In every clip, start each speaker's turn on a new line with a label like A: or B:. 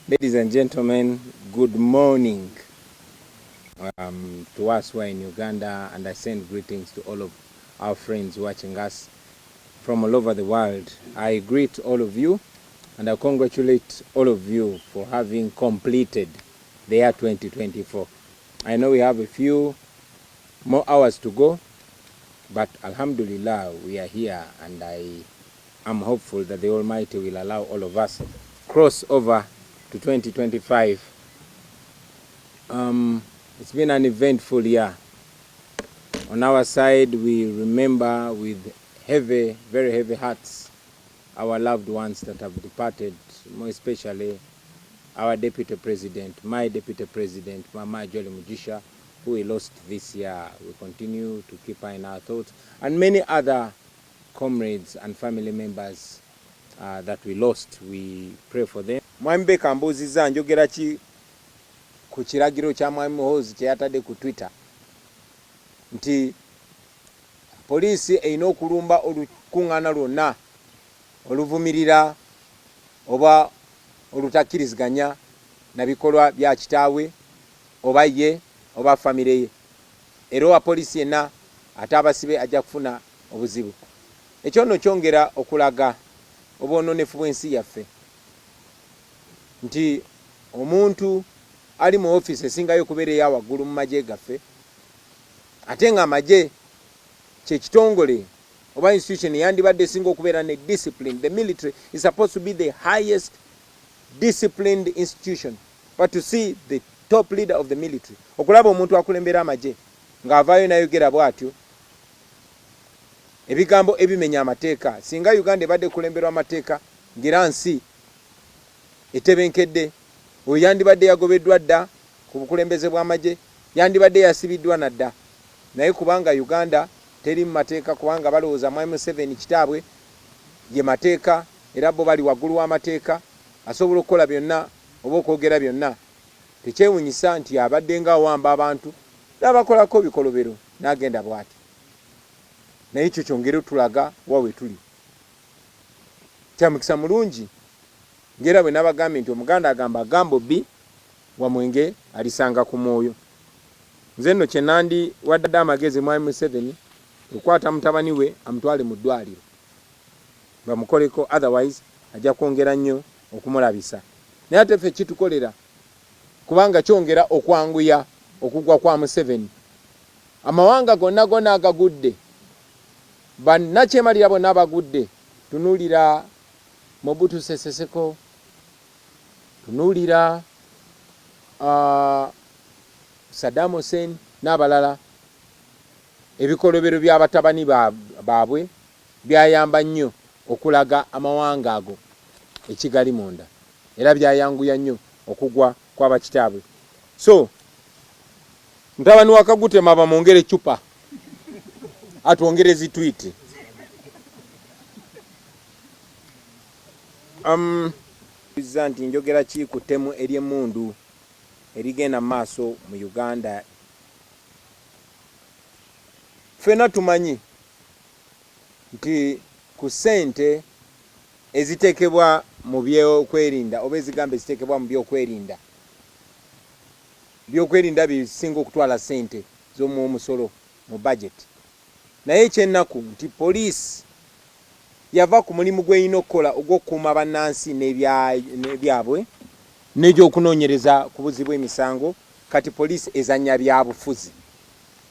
A: Ladies and gentlemen, good morning to us who are in Uganda, and I send greetings to all of our friends watching us from all over the world. I greet all of you and I congratulate all of you for having completed the year 2024. I know we have a few more hours to go, but Alhamdulillah, we are here, and I am hopeful that the Almighty will allow all of us cross over to 2025. It's been an eventful year. On our side, we remember with heavy, very heavy hearts our loved ones that have departed, more especially our deputy president, my deputy president, Mama Jolly Mugisha, who we lost this year. We continue to keep her in our thoughts, and many other comrades and family members that we lost. We pray for them. Mwami Beka mbuuzizza njogera ki ku kiragiro kya Mwami Muhoozi kye yatadde ku Twitter nti poliisi erina okulumba olukuŋŋaana lwonna oluvumirira oba olutakkiriziganya na bikolwa bya kitaawe oba ye oba famire ye, era owa poliisi yenna ate abasibe ajja kufuna obuzibu. Ekyo nno kyongera okulaga obwononefu bw'ensi yaffe nti omuntu ali mu ofiisi esingayo okubeera eya waggulu mu magye gaffe, ate nga amagye kye kitongole oba institution eyandibadde esinga okubeera ne discipline. The military is supposed to be the highest disciplined institution, but to see the top leader of the military, okulaba omuntu akulembera amagye ng'avaayo n'ayogera bw'atyo ebigambo ebimenya amateeka. Singa Uganda ebadde ekulemberwa amateeka ng'era nsi etebenkedde, oyo yandibadde yagobeddwa dda ku bukulembeze bw'amagye, yandibadde yasibiddwa nadda. Naye kubanga Uganda teri mu mateeka, kubanga balowooza Mwami Museveni kitaabwe ye mateeka, era bo bali waggulu w'amateeka, asobola okukola byonna oba okwogera byonna, tekyewunyisa nti abadde nga awamba abantu n'abakolako ebikolobero n'agenda bw'atyo. Naye ekyo kyongere otulaga wa we tuli. Kya mukisa mulungi ng'era bwe nabagambye nti Omuganda agamba agambo bbi wamwenge alisanga ku mwoyo. Nze nno kye nandiwadde amagezi Mwami Museveni kukwata mutabani we amutwale mu ddwaliro bamukoleko, otherwise ajja kwongera nnyo okumulabisa. Naye ate ffe kitukolera kubanga kyongera okwanguya okugwa kwa Museveni. Amawanga gonna gonna agagudde, bannakyemalira bonna abagudde, tunuulira Mobutu Sese Seko, tunuulira Saddam Hussein n'abalala, ebikolobero bya batabani baabwe byayamba nnyo okulaga amawanga ago ekigali munda era byayanguya nnyo okugwa kwa bakitaabwe. So mutabani wa Kagutema bamwongere eccupa atwongere zi tweet. Nti njogera ki ku ttemu ery'emmundu erigenda mu maaso mu Uganda? Ffena tumanyi nti ku ssente eziteekebwa mu by'okwerinda oba ezigamba eziteekebwa mu by'okwerinda, byokwerinda byebisinga okutwala ssente z'omuwomusolo mu budget. Naye ekyennaku nti poliisi yava ku mulimu gw'erina okukola ogw'okukuuma bannansi n'ebyabwe n'egyokunoonyereza ku buzzi bw'emisango, kati poliisi ezannya byabufuzi.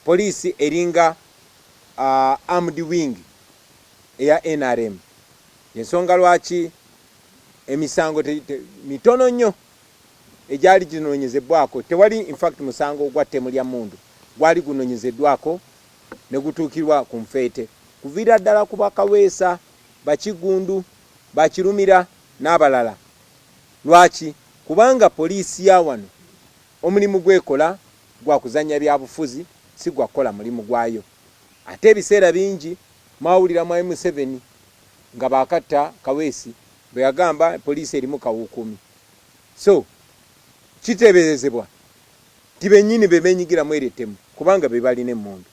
A: Poliisi eringa armed wing eya nrm, y'ensonga lwaki emisango mitono nnyo egyali ginoonyezebbwako. Tewali infact musango ogwa ttemu lya mmundu gwali gunonyezeddwako ne gutuukirwa ku nfeete kuviira ddala ku Bakaweesa, Bakiggundu, Bakirumira n'abalala. Lwaki? Kubanga poliisi ya wano omulimu gw'ekola gwa kuzannya byabufuzi si gwa kukola mulimu gwayo. Ate ebiseera bingi mwawulira Mwami Museveni nga baakatta Kaweesi bwe yagamba poliisi erimu kawukuumi. So kiteeberezebwa nti bennyini be beenyigira mu eryo ettemu kubanga be balina emmundu.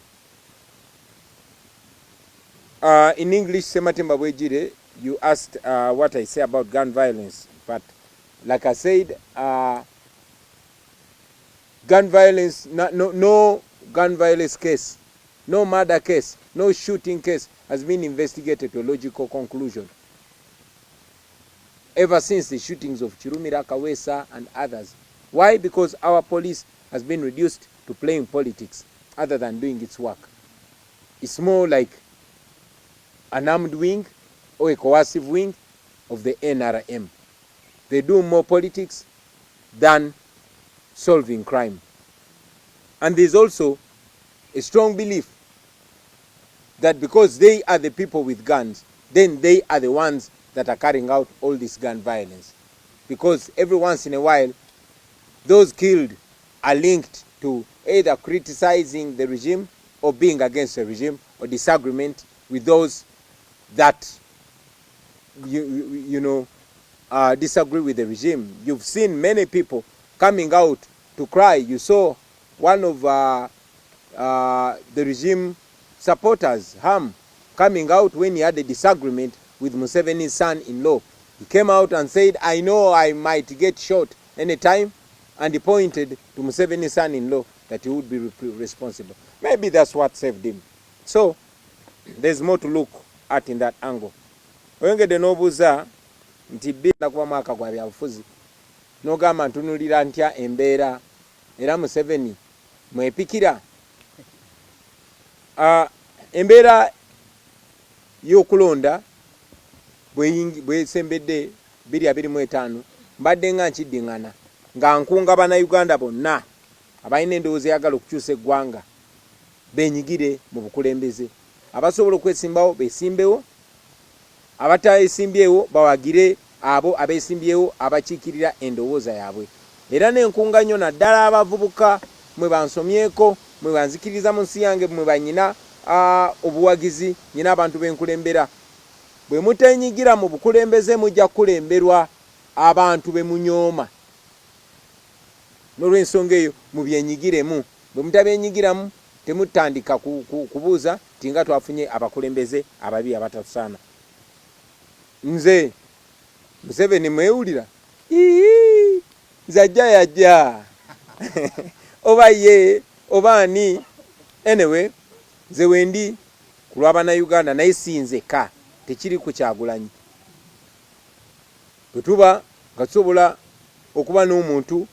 A: In English, Sematimba Bwejire, you asked what I say about gun violence, but Like I said, gun violence, no, no, no gun violence case, no murder case, no shooting case has been investigated to a logical conclusion ever since the shootings of Kirumira, Kawesa and others. Why? Because our police has been reduced to playing politics other than doing its work. It's more like an armed wing or a coercive wing of the NRM. They do more politics than solving crime. And there's also a strong belief that because they are the people with guns, then they are the ones that are carrying out all this gun violence. Because every once in a while, those killed are linked to either criticizing the regime or being against the regime or disagreement with those that you disagree with the regime. You've seen many people coming out to cry. You saw one of the regime supporters, Ham, coming out when he had a disagreement with Museveni's son-in-law. He came out and said, "I know I might get shot anytime," and he pointed to Museveni's son-in-law that he would be responsible. Maybe that's what saved him. So, there's more to look at in that angle. Oyongedde n'obuuza nti bina kuba mwaka gwa byabufuzi, n'ogamba ntunulira ntya embeera era Museveni mwepikira embeera y'okulonda bwesembedde 2025. Mbadde nga nkiddiŋŋana nga nkunga Bannayuganda bonna abalina endowooza eyagala okukyusa eggwanga benyigire mu bukulembeze. Abasobola okwesimbawo besimbewo, abatayesimbyewo bawagire abo abeesimbyewo abakiikirira endowooza yaabwe. Era n'enkunga nnyo naddala abavubuka, mwe bansomyeko, mwe banzikiriza mu nsi yange, mwe banyina obuwagizi, nyina abantu benkulembera. Bwe mutenyigira mu bukulembeze, mujja kukulemberwa abantu be munyooma. N'olwensonga eyo mubyenyigiremu. Bwe mutabyenyigiramu, temutandika kubuuza nti nga twafunye abakulembeze ababi abatasaana. Nze Museveni mwewulira, nze ajja yajja oba ye oba ani. Anyway, nze wendi ku lw'Abannayuganda, naye si nzekka, tekiri ku Kyagulanyi. Bwe tuba nga tusobola okuba n'omuntu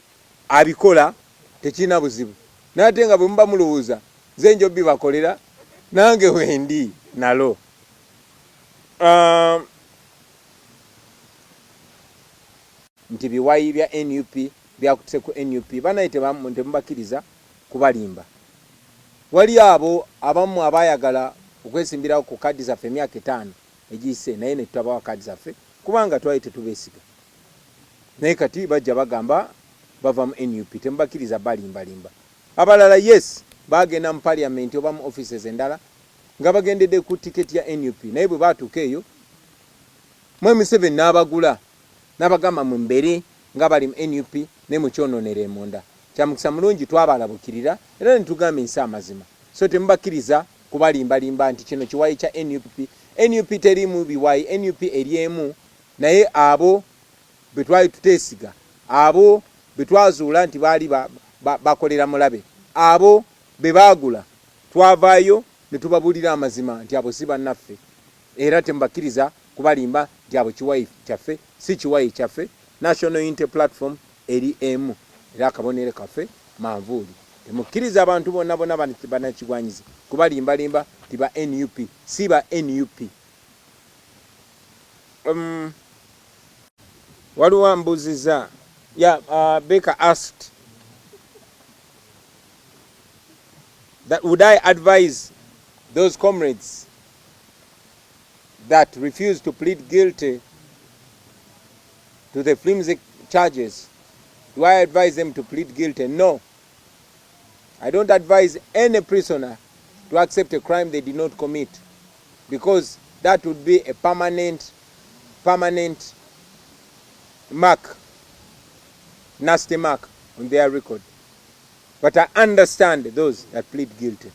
A: abikola, tekirina buzibu, naye ate nga bwe muba mulowooza nze njo bibakolera, nange wendi nalo. Nti biwayi bya NUP byakutuse ku NUP, banaye temubakkiriza kubalimba. Wali abo abamu abayagala okwesimbirawo ku kadi zaffe emyaka 5 egiyise, naye ne tutabawa kadi zaffe kubanga twali tetubeesiga, naye kati bajja bagamba bava mu NUP. Temubakkiriza balimbalimba. Abalala, yes, bagenda mu parliament oba mu offices endala nga bagendedde ku tiketi ya NUP, naye bwe batuuka eyo, Mwami Museveni n'abagula n'abagamba mu mbere nga bali mu NUP ne mukyononera emunda. Kyamukisa mulungi twabalabukirira era ne tugamba ensi amazima. So temubakkiriza kubalimbalimba nti kino kiwayi kya NUP. NUP teriimu biwayi, NUP eri emu, naye abo be twali tuteesiga, abo be twazuula nti baali bakolera mulabe, abo be baagula, twavaayo ne tubabuulira amazima nti abo si bannaffe. Era temubakkiriza kubalimba nti abo kiwayi kyaffe. Si kiwayi kyaffe. National Unity Platform eri emu, era akabonero kaffe manvuuli. Temukkiriza abantu bonna bonna bannakigwanyizi kubalimbalimba ti ba NUP. Si ba NUP. Waliwo ambuuziza, yeah, Baker asked that would I advise those comrades that refuse to plead guilty to the flimsy charges, do I advise them to plead guilty? No. I don't advise any prisoner to accept a crime they did not commit, because that would be a permanent mark, nasty mark on their record. But I understand those that plead guilty,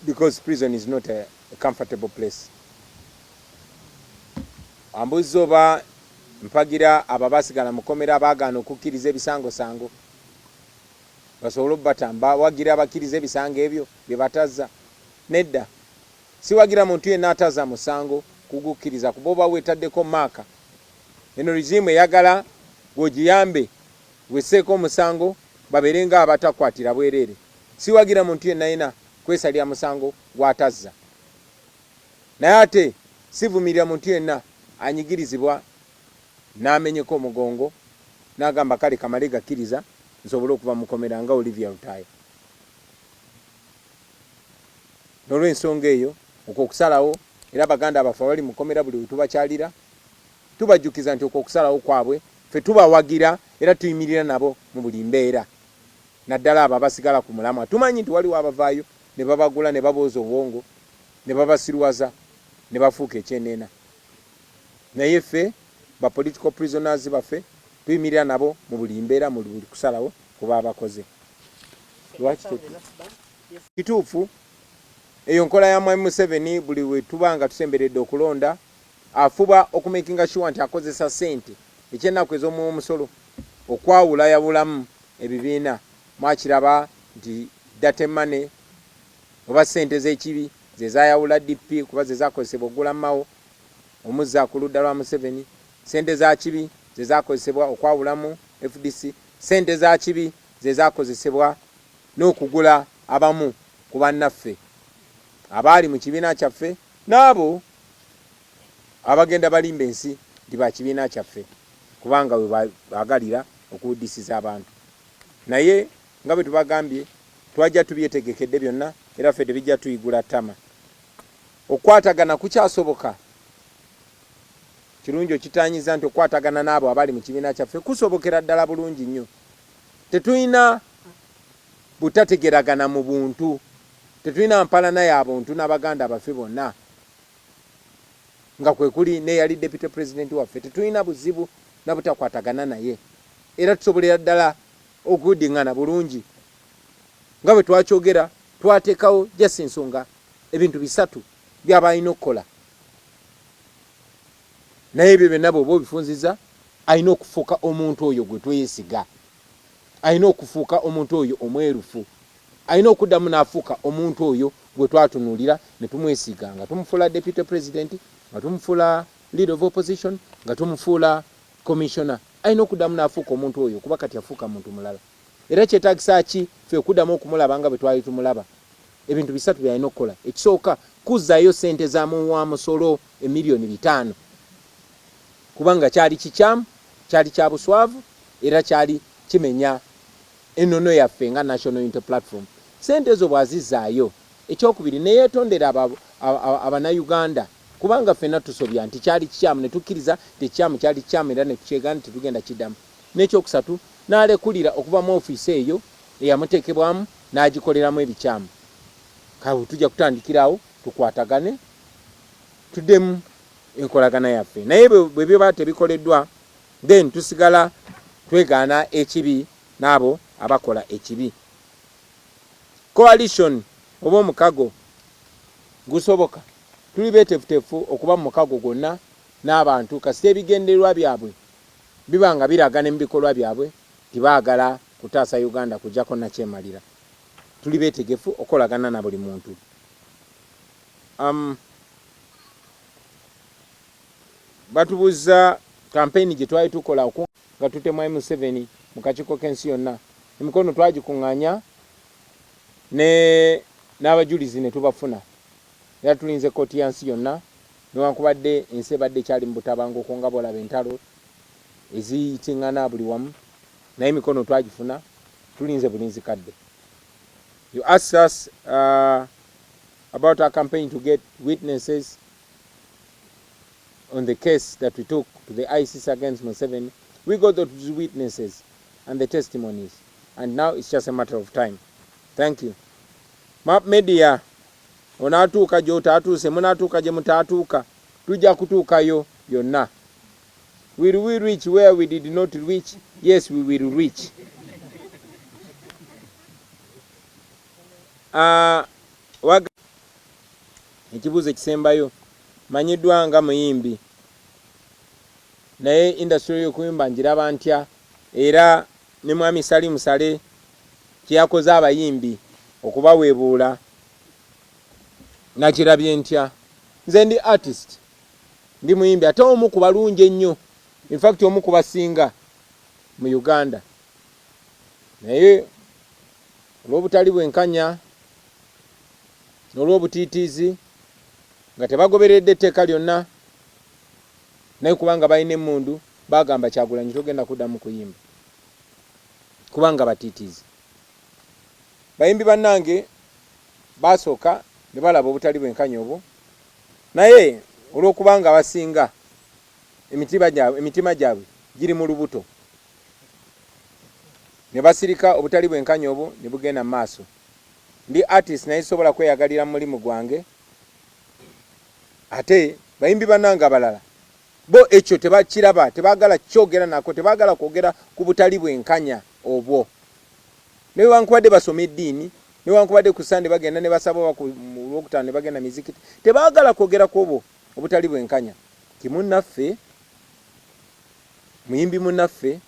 A: because prison is not a comfortable place. Ambuuza oba Mpagira abo abaasigala mu kkomera abaagaana okukkiriza ebisangosango basobole obubata. Mbawagira abakkiriza ebisango ebyo bye batazza? Nedda. Siwagira muntu yenna atazza musango kugukkiriza kuba oba weetaddeko maaka. Eno regime eyagala gwe ogiyambe wesseeko omusango babeere nga abatakwatira bwereere. Siwagira muntu yenna yenna kwesalira musango gw'atazza. Naye ate sivumirira muntu yenna anyigirizibwa n'amenyeka omugongo n'agamba kale kamale gakkiriza nsobole okuva mu kkomera nga Olivia Lutaaya. N'olwensonga eyo, okwo okusalawo, era baganda baffe abali mu kkomera buli lwe tubakyalira, tubajjukiza nti okwo okusalawo kwabwe, ffe tubawagira era tuyimirira nabo mu buli mbeera, naddala abo abasigala ku mulamwa. Tumanyi nti waliwo abavaayo ne babagula ne babooza obwongo ne babasiruwaza ne bafuuka ekyeneena. Naye ffe ba political prisoners baffe tuyimirira nabo mu buli mbeera, mu buli kusalawo kwe baba bakoze. Lwaki tetu. Kituufu eyo nkola ya Mwami Museveni buli wetuba nga tusemberedde okulonda afuba okumakinga sure nti akozesa sente ekyenaku ezomuwa omusolo okwawulayawulamu ebibiina mwakiraba nti dirty money oba sente zekibi zezayawula DP kuba zezakozesebwa okugula Mao omuzza ku ludda lwa Museveni sente za kibi zezakozesebwa okwawulamu fdc sente za kibi zezakozesebwa n'okugula abamu ku bannaffe abaali mu kibiina kyaffe n'abo abagenda balimba ensi nti ba kibiina kyaffe kubanga we baagalira okuwuddisiza abantu. Naye nga bwe tubagambye, twajja tubyetegekedde byonna era ffe tebijja tuyigula ttama. Okukwatagana kukyasoboka? Kirungi okitaanyiza nti okukwatagana n'abo abali mu kibiina kyaffe kusobokera ddala bulungi nnyo. Tetulina butategeragana mu buntu. Tetulina mpalana ya buntu na baganda baffe bonna nga kwe kuli n'eyali Deputy President waffe. Tetulina buzibu na butakwatagana naye era tusobolera ddala okudingana bulungi. Nga bwe twakyogera, twateekawo just ensonga ebintu bisatu by'aba alina okukola. Naye ebyo byonna bw'oba obifunzizza, alina okufuuka omuntu oyo gwe twesiga. Alina okufuuka omuntu oyo omwerufu. Alina okuddamu n'afuuka omuntu oyo gwe twatunuulira ne tumwesiga nga tumufuula Deputy President, nga tumufuula Leader of Opposition, nga tumufuula Commissioner. Alina okuddamu n'afuuka omuntu oyo kuba kati yafuuka muntu mulala. Era kyetaagisa ki ffe okuddamu okumulaba nga bwe twali tumulaba? Ebintu bisatu by'alina okukola. Ekisooka, kuzzaayo ssente za muwamusolo emiliyoni bitaano kubanga kyali kikyamu, kyali kya buswavu era kyali kimenya ennono yaffe nga National Unity Platform. Ssente ezo bw'azizzaayo, ekyokubiri ne yeetondera Abannayuganda kubanga ffenna tusobya nti kyali kikyamu ne tukkiriza nti ekikyamu kyali kikyamu era ne tukyegaana tetugenda kiddamu. N'ekyokusatu n'alekulira okuva mu ofiisi eyo eyamuteekebwamu n'agikoleramu ebikyamu. Kale tujja kutandikira awo tukwatagane tuddemu enkolagana yaffe naye bwe biba tebikoleddwa then tusigala twegaana ekibi n'abo abakola ekibi. Coalition oba omukago gusoboka? Tuli beetefutefu okuba mu mukago gwonna n'abantu kasita ebigendererwa byabwe biba nga biraga ne mu bikolwa byabwe nti baagala kutaasa Uganda kujjako nakyemalira. Tuli beetegefu okukolagana na buli muntu. Um, batubuuzza kampeyini gye twali tukola nga tutemwa Museveni mu kakiiko k'ensi yonna. Emikono twagikung'aanya ne n'abajulizi ne tubafuna era tulinze kkooti ya nsi yonna newankubadde ensi ebadde ekyali mu butabanguko nga bw'olaba entalo eziyiting'ana buli wamu naye emikono twagifuna tulinze bulinzi kadde. You asked us uh, about our campaign to get witnesses on the case that we took to the ICC against Museveni. We got those witnesses and the testimonies and now it's just a matter of time. Thank you. Map Media onaatuuka gy'otaatuuse munaatuuka gye mutaatuuka tujja kutuukayo yonna. Will we reach where we did not reach? Yes, we will reach. Uh, ekibuuzo ekisembayo manyiddwa nga muyimbi. Naye industry y'okuyimba ngiraba ntya era ne Mwami Salim Saleh kye yakoze abayimbi okubaweebuula nakirabye ntya. Nze ndi artist, ndi muyimbi ate omu ku balungi ennyo, in fact omu ku basinga mu Uganda naye olw'obutali bwenkanya n'olw'obutiitiizi nga tebagobereredde tteeka lyonna naye kubanga balina emmundu bagamba Kyagulanyi togenda kuddamu kuyimba kubanga batiitiizi. Bayimbi bannange baasooka ne balaba obutali bwenkanya obwo naye olw'okubanga abasinga emitima gyabwe giri mu lubuto ne basirika obutali bwenkanya obwo ne bugenda mu maaso. Ndi artist naye sisobola kweyagalira mu mulimu gwange ate bayimbi bannange abalala bo ekyo tebakiraba, tebaagala kukyogera nako, tebaagala kwogera ku butali bwenkanya obwo. Newankubadde basoma eddiini, newankubadde ku Ssande bagenda ne basaba oba ku Lwokutaano ne bagenda mizikiti, tebaagala kwogera ku obwo obutali bwenkanya nti munnaffe, muyimbi munnaffe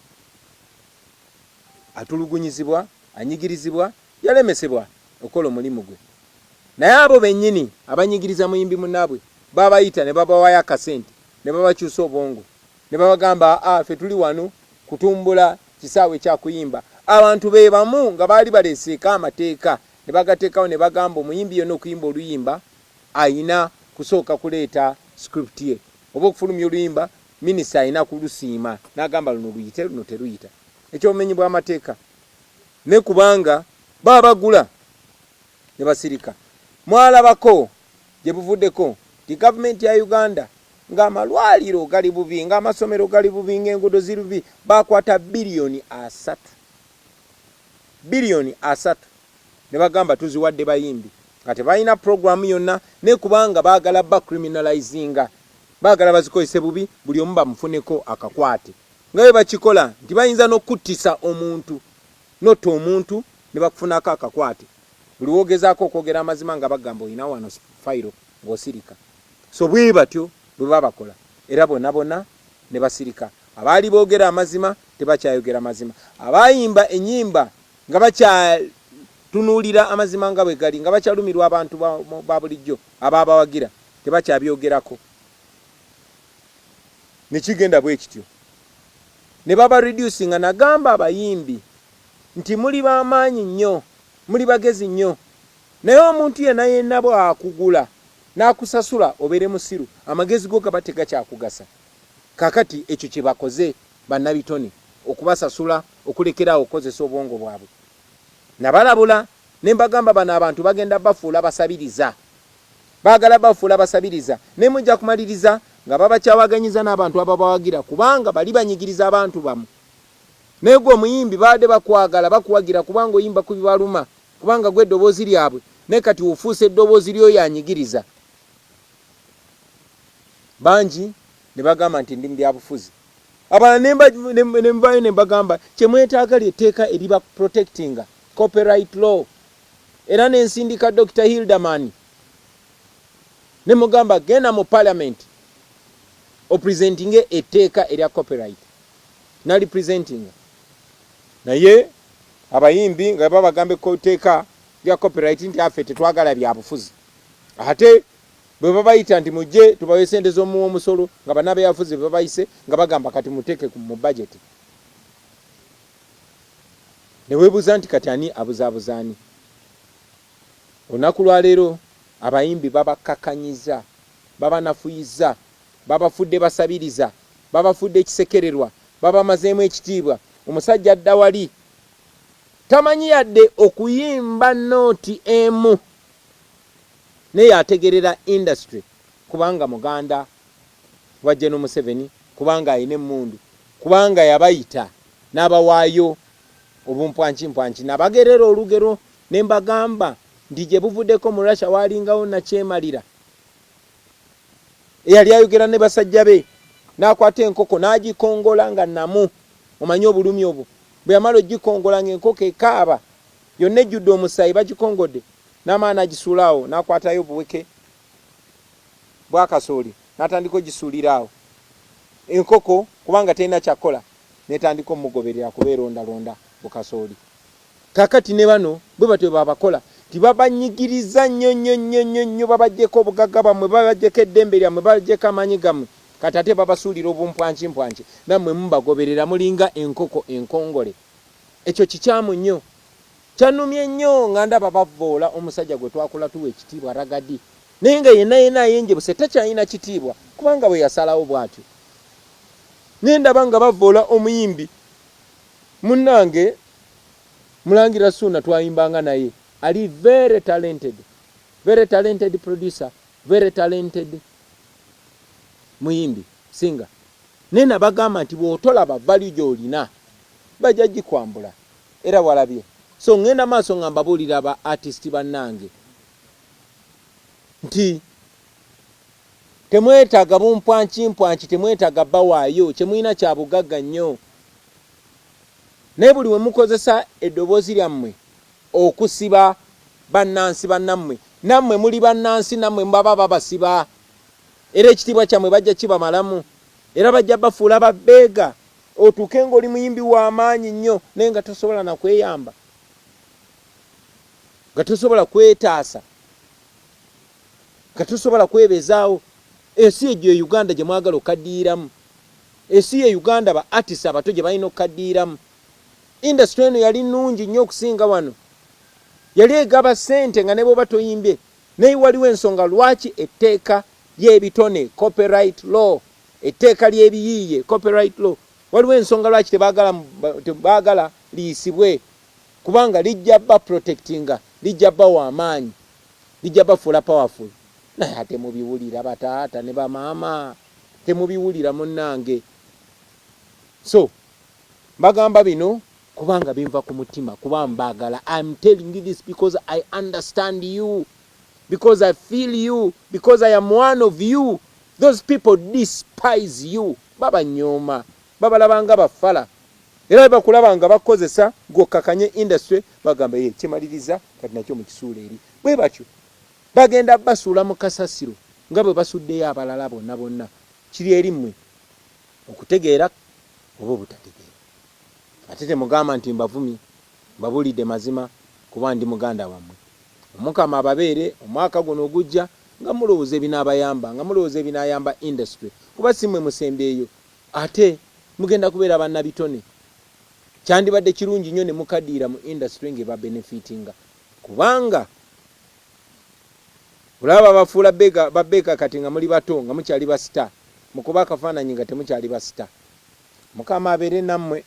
A: atulugunyizibwa, anyigirizibwa, yalemesebwa okukola omulimu gwe. Naye abo bennyini abanyigiriza muyimbi munnaabwe babayita ne babawaayo akasente ne babakyusa obwongo ne babagamba aa ffe tuli wano kutumbula kisaawe kya kuyimba. Abantu be bamu nga baali baleeseeko amateeka ne bagateekawo ne bagamba omuyimbi yenna okuyimba oluyimba alina kusooka kuleeta script ye oba okufulumya oluyimba minisita alina kulusiima n'agamba luno luyite luno teruyita. Ekyo bumenyi bw'amateeka naye kubanga baba bagula ne basirika. Mwalabako gye buvuddeko nti gavumenti ya Uganda ng'amalwaliro gali bubi, ng'amasomero gali bubi, ng'enguudo ziri bubi, baakwata bbiriyoni 30, bbiriyoni 30 ne bagamba tuziwadde bayimbi nga tebalina pulogulaamu yonna naye kubanga baagala ba criminalizinga, baagala bazikozese bubi buli omu bamufuneko akakwate nga bwe bakikola nti bayinza n'okukuttisa omuntu n'otta omuntu ne bakufunako akakwate. Buli w'ogezaako okwogera amazima nga bagamba olina wano fayiro ng'osirika. So bwe batyo bwe babakola era bona bona ne basirika. Abaali boogera amazima tebakyayogera mazima. Abaayimba ennyimba nga bakyatunuulira amazima nga bwe gali, nga bakyalumirwa abantu ba bulijjo abaabawagira tebakyabyogerako. Ne kigenda bwe kityo. Ne baba reducinga. Nagamba abayimbi nti muli ba maanyi nnyo, muli bagezi nnyo, naye omuntu yenna yenna bw'akugula n'akusasula obeere musiru, amagezi go gaba tegakyakugasa. Kaakati ekyo kye bakoze bannabitone, okubasasula okulekera awo okukozesa obwongo bwabwe. Nabalabula ne mbagamba bano abantu bagenda bafuula basabiriza. Baagala bafuula basabiriza naye mujja kumaliriza nga babakyawaganyiza n'abantu ababawagira kubanga bali banyigiriza abantu bamwe. Naye gwe omuyimbi babadde bakwagala bakuwagira kubanga oyimba ku bibaluma kubanga gwe eddoboozi lyabwe naye kati ofuuse eddoboozi ly'oyo anyigiriza. Bangi ne bagamba nti ndi mu byabufuzi. Abalala ne nvaayo ne mbagamba kye mwetaaga lye tteeka eriba protectinga, copyright law. Era ne nsindika Dokita Hilderman ne mugamba genda mu parliament opresentinge etteeka erya copyright. Nali presentinga. Naye abayimbi nga babagamba etteeka lya copyright nti affe tetwagala byabufuzi. Ate bwe babayita nti mujje tubawe sente z'omuwa omusolo nga bannabyabufuzi be babayise nga bagamba kati muteeke mu budget. Ne weebuuza nti kati ani abuzaabuza ani? Olunaku lwa leero abayimbi babakkakkanyizza, babanafuyizza, babafudde basabiriza, babafudde kisekererwa, babamazeemu ekitiibwa. Omusajja adda wali tamanyi yadde okuyimba nooti emu naye ategerera industry kubanga muganda wa General Museveni, kubanga alina emmundu, kubanga yabayita n'abawaayo obumpwankimpwanki. Nabagerera olugero ne mbagamba nti gye buvuddeko mu Russia waalingawo nnakyemalira eyali ayogera ne basajja be n'akwata enkoko n'agikongola nga nnamu. Omanyi obulumi obwo? Bwe yamala ogikongola ng'enkoko ekaaba yonna ejjudde omusaayi bagikongodde n'amala n'agisuula awo n'akwatayo obuweke bwa kasooli n'atandika ogisuulira awo. Enkoko kubanga terina kyakukola n'etandika omugoberera kuba erondalonda bukasooli. Kaakati ne bano bwe batyo bwe babakola nti babanyigiriza nnyo nnyo nnyo nnyo nnyo, babaggyeko obugagga bwammwe, babaggyeko eddembe lyammwe, babaggyeko amaanyi gammwe, kati ate babasuulira obumpwankimpwanki nammwe mubagoberera mulinga enkoko enkongole. Ekyo kikyamu nnyo. Kyannumye nnyo nga ndaba bavvoola omusajja gwe twakula tuwa ekitiibwa Ragga Dee naye nga yenna yenna ayenjebuse takyalina kitiibwa kubanga bwe yasalawo bw'atyo. Ne ndaba nga bavvoola omuyimbi munnange Mulangira Ssuuna twayimbanga naye ali very talented, very talented producer, very talented muyimbi, singer. Naye nabagamba nti bw'otolaba value gy'olina bajja gikwambula era walabye. So ngenda maaso nga mbabuulira ba artist bannange nti temwetaaga bumpwankimpwanki, temwetaaga bawaayo, kye mulina kya bugagga nnyo. Naye buli we mukozesa eddoboozi lyammwe okusiba bannansi bannammwe, nammwe muli bannansi, nammwe baba babasiba. Era ekitiibwa kyammwe bajja kibamalamu, era bajja bafuula babbeega, otuuke ng'oli muyimbi wa maanyi nnyo naye nga tosobola na kweyamba, nga tosobola kwetaasa, nga tosobola kwebezaawo. Ensi egyo e Uganda gye mwagala okukaddiyiramu. Ensi ye Uganda ba artist abato gye balina okukaddiiramu. Industry eno yali nnungi nnyo okusinga wano. Yali egaba ssente nga ne bw'oba toyimbye. Naye waliwo ensonga lwaki etteeka ly'ebitone, copyright law, etteeka ly'ebiyiiye, copyright law, waliwo ensonga lwaki tebaagala, tebaagala liyisibwe kubanga lijja ba protectinga, lijja bawa amaanyi, lijja bafuula powerful. Naye ate mubiwulira bataata ne bamaama. Temubiwulira munnange. So mbagamba bino kubanga binva ku mutima kuba mbaagala. I'm telling you this because I understand you, because I feel you, because I am one of you. Those people despise you. Babanyooma, babalaba nga bafala. Era bakulaba nga bakukozesa gw'okkakanye industry, bagamba ye kimaliriza kati nakyo mukisuula eri. Bwe batyo bagenda basuula mu kasasiro nga bwe basuddeyo abalala bonna bonna. Kiri eri mmwe okutegeera oba obutategeera. Ate temugamba nti mbavumye, mbabuulidde mazima kuba ndi muganda wammwe. Omukama ababeere omwaka guno ogujja nga mulowooza ebinaabayamba, nga mulowooza ebinaayamba industry kuba si mmwe musembyeyo ate mugenda kubeera bannabitone. Kyandibadde kirungi nnyo ne mukaddiira mu industry ng'ebabenefitinga kubanga olaba babafuula bega babega kati nga muli bato nga mukyali ba star, mukube akafaananyi nga temukyali ba star. Mukama abeere nammwe.